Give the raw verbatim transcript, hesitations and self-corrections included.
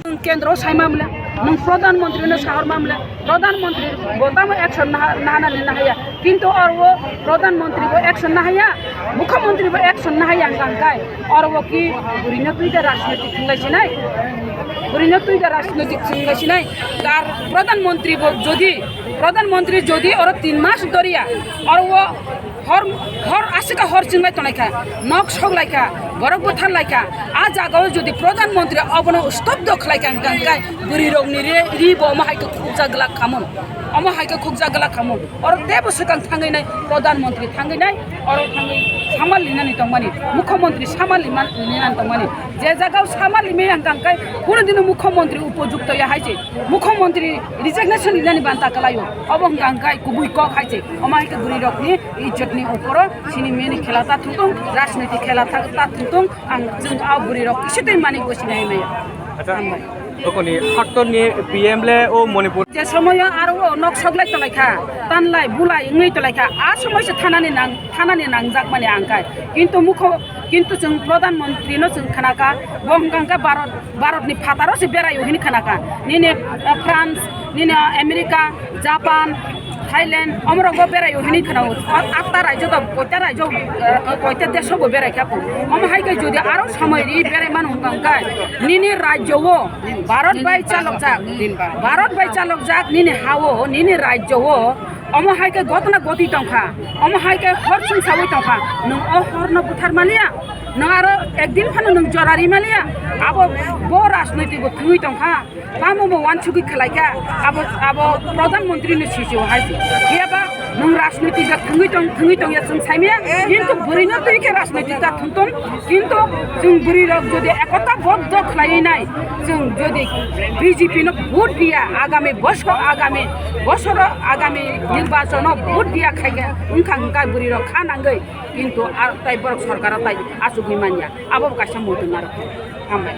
Nwng kendro sai mamle, nwng pradhan mantri no sahor mamle, pradhan mantri bo tamo action naha, nahanani nahaya, kintu oro pradhan mantri bo action nahaya, mukhyamantri bo action nahaya hwnkha hwnkhe oro ki bwrwi no twi da rajnitik thwngwi sinai, bwrwi no twi da rajnitik thwngwi sinai, dar pradhan mantri bo jodi, pradhan mantri jodi oro tin mas doriya, oro Hor, hor asika hor chinglai tonglai kha, nok sok lai kha, borok buthar lai kha. A jaga o jodi pradhan mantri abono stop do khlai kha, hwnkha hwnkhe bwrwi rok ni re, ri bo omo hai khe khukjak glak khamun, omo hai khe khukjak glak khamun. Oro tebo swkang thangwi nai pradhan mantri thangwi nai, oro thangwi samal linani tongmani, mukhyamantri samal liman-, linani tongmani. Je jaga o samal limai hwnkha hwnkhe kuno dino mukhyamantri upojukto ya hai se, mukhyamantri resignation linani banta kwlai o, obo hwnkha hwnkhe kubui kok hai se. Omo hai khe bwrwi rokni ijjotni oporo sini mini khela ta thwngthwng, rajniti khela ta, ta thwngthwng, ang chwng a bwrwi rok kisa twi mani bo sini hai maya. Acha, hambai. Dokoni haktorni P M le o Manipur. Je somoyo aro o nok soglai tonglaikha, tanlai bulai wngwi tonglaikha, a somoi se thanani nang, thanani nangjak mani ang kai. Kintu mukho, kintu chwng pradhan mantri no chwng khnakha, bo hwnkha hwnkhe Bharat, Bharat ni phataro se berai o hini khnakha. Nini, eh, France, nini America, Japan, Thailand, omorok bo berai o hinwi khwnao. Atta rajyo to, koita rajyo, eh, koita desh o bo berai kha. Omo hai khe jodi aro somoi ri berai mano hwnkha hwnkhe, nini rajyo o Bharat bai chalokjak, Bharat bai chalokjak nini ha o, nini rajyo o, omo hai khe gotna goti tongkha, omo hai khe hor chwngsawi tongkha, nwng o hor no buthar maliya, nwng aro ekdin phano nwng jora ri maliya, abo bo rajnoitik bo thwngwi tongkha. Tamo bo wansugwi khlaikha, abo, abo pradhan mantri ni sisi o hai se. Phiya ba nwng rajnoitik da thwngwi tong, thwngwi tong ya chwng saimaya, kintu bwrwi no twi khe rajnoitik da thwng tong, kintu chwng bwrwi rok jodi ekota boddo khlaiwi nai, chwng jodi B J P no vote diya, agami bosor, agami bosor, agami nirbachon o vote diya khai khe wngkha, wngkha bwrwi rok kha nangwi, kintu a tai borok sorkar o tai achugwi manya, abo bo kaisa muitu narwk. Hambai.